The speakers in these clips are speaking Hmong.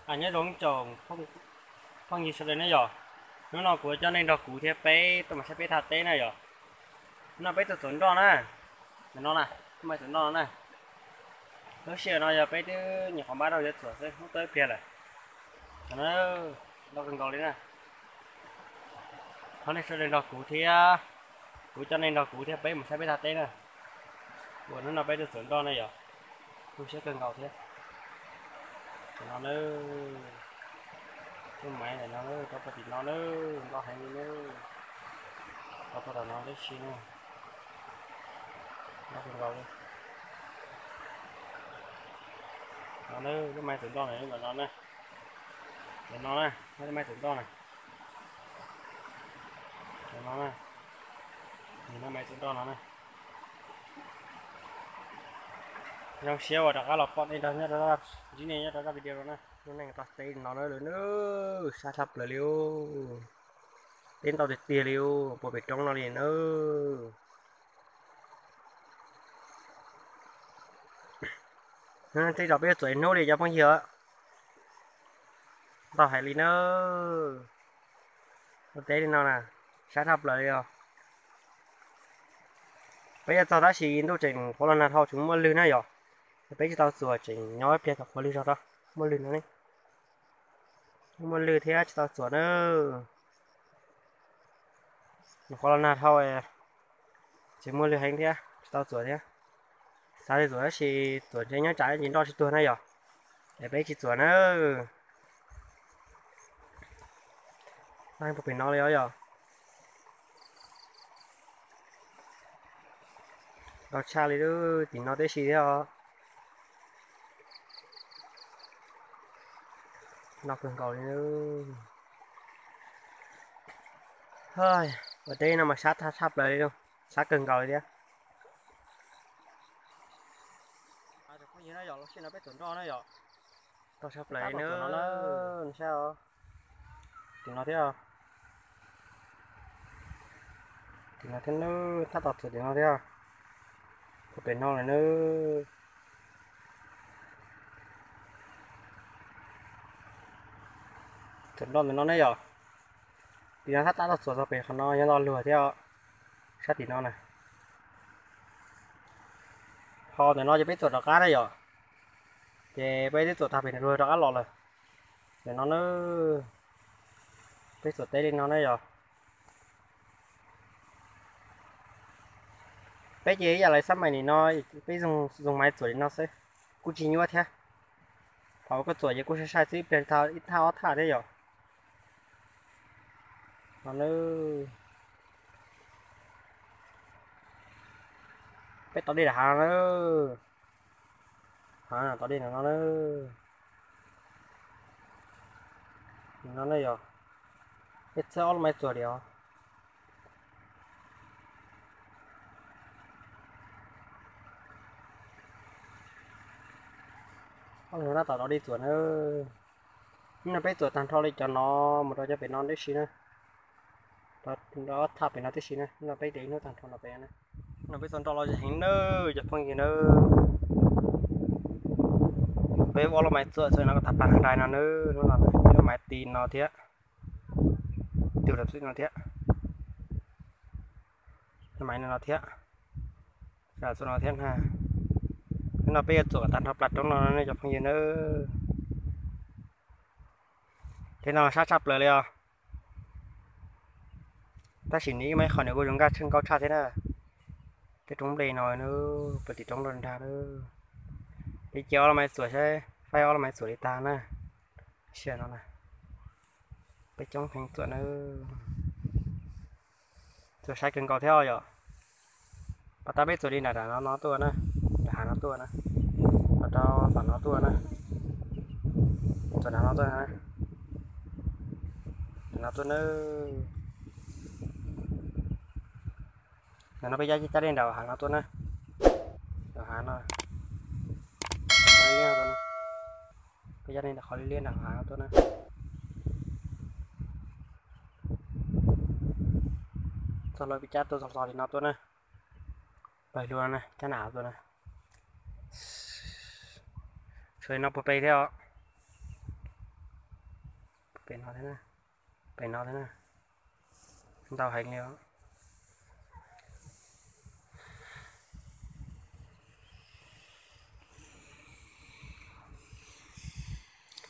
Nyob zoo tsoom phooj ywg sawv daws na yom. Hnub no kuv coj nej nrog kuv thiab peb tuaj mus saib peb thaj teb na yom. Hnub no peb tuaj txuas nroj na. Ntawm no na, tuaj mus txuas nroj no na. Lub sij hawm no yog peb twb nyuam qhuav npaj rau yuav txuas xwb, hnub twb pliag lawm. Nroj kawg nkaus li na. Thov nej sawv daws nrog kuv thiab, kuv coj nej nrog kuv thiab peb mus saib peb thaj teb na. Uas hnub no peb tuaj txuas nroj na yom. Tu siab kawg nkaus thiab. Tam no na, lub maiv ntawm no na, rau puag tim no na, nroj heev li na. Rau puag tom no tib si na, nroj kawg nkaus li. No na, lub maiv txuas nroj na, ntawm no na. Ntawm no na, lub maiv txuas nroj na. Ntawm no na, lub maiv txuas nroj no na. Zoo siab uas rov qab los pom nej nrog nyob rau, ntsib nej nyob rau zaj video no na. Lub neej toj teb no na, sab tshaj plaws li. Teb ntau tiag tiag li, puag pem roob no li na. Tej zaum peb yuav txuas ib hnub li cov phooj ywg. Ntau heev li na. Ua teb li no na, sab tshaj plaws li os. Peb yuav txog tab sis ntuj tseem qhuav los nag dhau tseem muaj lwg na yom. Peb tsis tau txuas, tseem nyob ib pliag thaum qhuav lwg zog rau, muaj lwg no ne. Muaj lwg thiab tsis tau txuas na. Nyuam qhuav los nag dhau, tseem muaj lwg heev thiab tsis tau txuas thiab. Xav li txuas tab sis txuas ntshe nyob tsam ib ntsis nroj tsis tuag na yom. Es peb tsis txuas na. Nag puag pem no li os yom. Ntau tshaj li lub tim no tib si thiab os. Nroj kawg nkaus li. Ua teb no mas sab tshaj plaws li, sab kawg nkaus li thiab. Phooj ywg na yom, lub sij hawm no peb txuas nroj na yom. Ntau tshaj plaws li na. Saib os. Tim no thiab. Tim no thiab na, tab tom txuas tim no thiab. Puag pem no lawm na. Txuas nroj ntawm no ne yom. Tim no tab tom txuas txog pem qhov no yog ntau luag thiab. Sab tim no na. Ho ntawm no ces peb txuas rov qab na yom. Ces peb twb txuas tag pem luag rov qab los lawm. Ntawm no na, peb txuas teb li no na yom. Peb ces ib yam li xab mais nim no, peb zoo maiv txuas li no xwb, kuj tsis nyuaj thiab. Thaum koj txuas ces kuj sai sai xwb, ib pliag ib thaj ob thaj thiab yom. No na, peb tau dej nram hav no na. Hav tau dej no na. No ne yog, peb txhawb ob lub maiv txuas li os. Ob lub tab tom tau dej txuas na. Hnub no peb txuas tag nrho li cov no mus rau cov pem no tib si na. Ob thaj pem no tib si na, hnub no peb de ib hnub tag nrho no pem na. Hnub no peb txuas nroj lom zem heev nawb cov phooj ywg nawb. Peb ob lub maiv txuas txog no kom tag plag nrag no nawb, hnub no peb lub maiv ti no thiab, tus lawm xwb no thiab, lub maiv no thiab, txuas no thiab na. Hnub no peb yuav txuas kom tag nrho plag roob no ne cov phooj ywg nawb. Tej no sab tshaj plaws li os. Tab sis nws ib muaj ib qho nws kuj zoo nkauj tshaj thiab na. Tej roob nplej no puag tim roob nrog nrag. Peb cia ob lub maiv txuas saib, faib ob lub maiv txuas li tag na. Sij hawm no na, peb coob heev txuas na. Txuas sai kawg nkaus thiab os yom. Pas tas peb txuas li nram nram no no tuaj na, nram hav no tuaj na, los rau tom no tuaj na, txuas nram no tuaj na, nram no tuaj na. Nram no peb cab cab dej nram hav no tuaj na, nram hav no, peb cab dej nram qhov liab liab nram hav no tuaj na. Txog lawv peb cab tuaj txog txog li no tuaj na, pawg lug na, cab nram hav tuaj na. Tshuav li no puag pem thiab os. Pem no thiab na, pem no thiab na, ntau heev li os.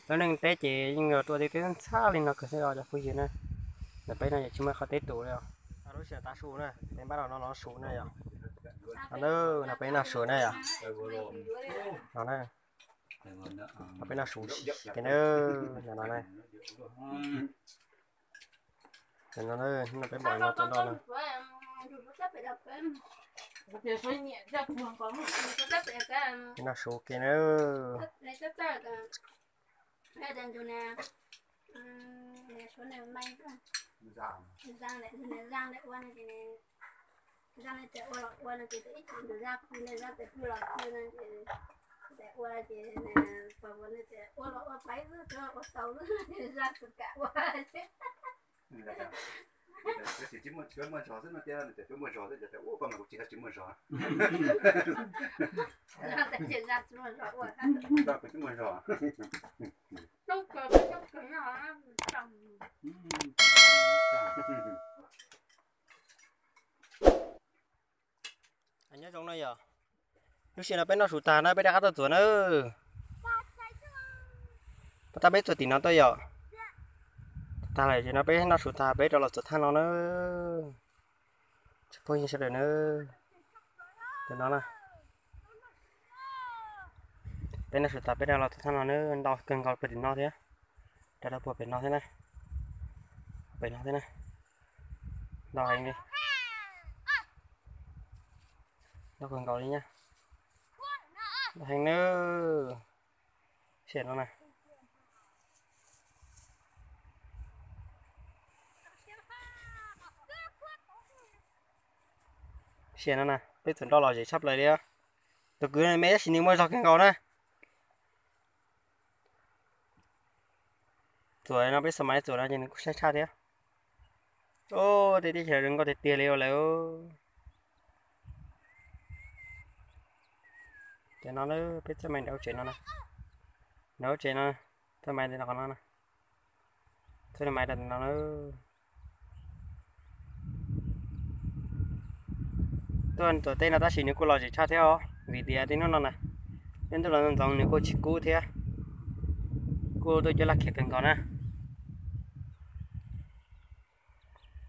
Lub neej teb ces yeej yuav tuaj tib teb ntxhab li no kawg thiab os cov phooj ywg na. Ntawm peb no ces tsis muaj qhov teb tus li os. Lub sij hawm tav su na, peb npaj no no su na yom. No peb noj su na yom. No na, no peb noj su ces na, no na, no na, no peb npaj no tuaj noj na. Peb noj su ces na. Tab sis tsis muaj zog xwb no tias, ua mas kuv tsis, tsis muaj zog. Kuv tsis muaj zog. Nyob zoo na yom, lub sij hawm no peb noj su tag na peb rov qab tuaj txuas na. Pab tab peb txuas tim no tuaj yom. Tag lawm ces no peb noj su tag peb rov los txuas thaj no na. Tsoom phooj ywg sawv daws na, tim no na, peb noj su tag peb rov los txuas thaj no na, ntau kawg nkaus puag tim no thiab, rov rau puag pem no thiab na, pem no thiab na, ntau heev li, ntau kawg nkaus li na, ntau heev na. Sij hawm no na, sij hawm no na peb txuas nroj los zem tshaj plaws li. Tus kwv me tab sis nws muaj zog kawg nkaus na. Txuas no peb xa maiv txuas no ces nws kuj saib tshaj thiab. Tej teb chaws zoo nkauj tiag tiag li lawm. Ces no peb txawb maiv nram ub tsev no, nram ub tsev no, txawb maiv ntawm no qhov no, txawb maiv rau ntawm no na. Tuaj txuas teb no tab sis nws kuj los zem tshaj thiab os, vim tias tej hnub no na, tej ntuj los ntxoov nws kuj tsis kub thiab, kuj tuaj cuab laj khiav kawg nkaus na.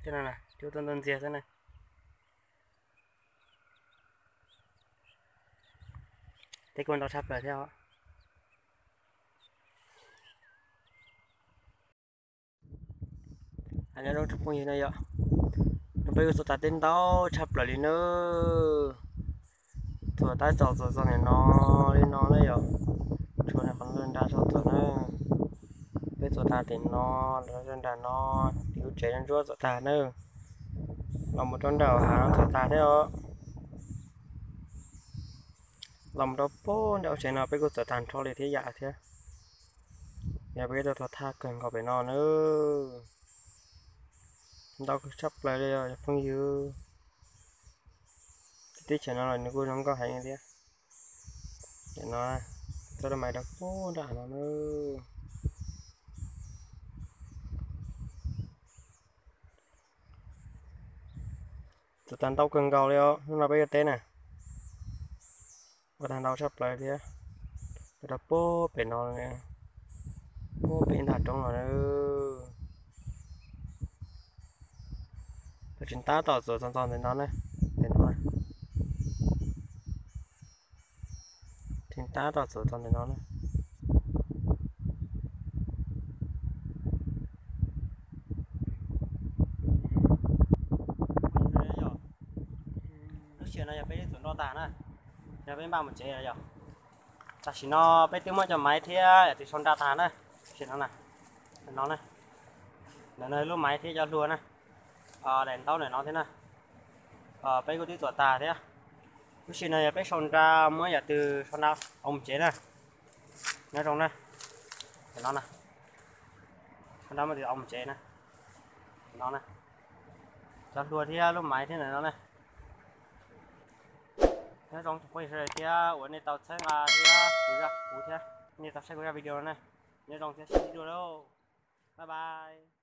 Tej no na cuab tuaj ntuj ntxiag xwb na. Teb kuj ntau tshaj plaws thiab os. Nyob zoo tsoom phooj ywg na yom, no peb kuj txuas tag teb ntau tshaj plaws li na. Txuas tab tom txuas txog ntawm no li no na yom, tshuav qhov nrad txog txuas na. Peb txuas tag tim no, los rau nram no, tim lub tsev ntsuab txuas tag na. Los mus rau nram hav txuas tag thiab os. Los mus rau pem nram ub tsev no peb kuj txuas tag nrho li thiab yam thiab. Yog peb tuaj txog thaj kawg nkaus pem no na. Ntau kawg tshaj plaws li os cov phooj ywg. Teb chaws no los nws kuj zoo nkauj heev thiab. Nim no txoj laj maiv rau pem nram no na. Txuas tag ntau kawg nkaus li os, hnub no peb yuav teb na. Ua tag ntau tshaj plaws thiab. Rau pem no, pem ntag roob no na. Tseem tab tom txuas txog ntawm no na, ntawm no. Tseem tab tom txuas txog ntawm no na. Lub sij hawm no yog peb txuas nroj tag na, yog peb npaj mus tsev lawm yog. Tam sim no peb twb muab cov maiv thiab yam twg sau nra tag na. Tam sim no na, no na, ntawm no lub maiv thiab cov hlua na, daim ntaub ntawm no thiab na. Peb kuj twb txuas tag thiab. Lub sij hawm no yog peb sau nra, muab yam twg sau nra hauv mus tsev na. Nyob zoo na, no na, sau nra muab twg hauv mus tsev na. No na, cov hlua thiab lub maiv thiab ntawm no na. Nyob zoo tsoom phooj ywg sawv daws thiab uas nej tau txhawb nqa thiab kuv zaj kuv thiab nej tau saib kuv zaj video no na. Nyob zoo thiab sib ntsib dua lauj. Bye bye.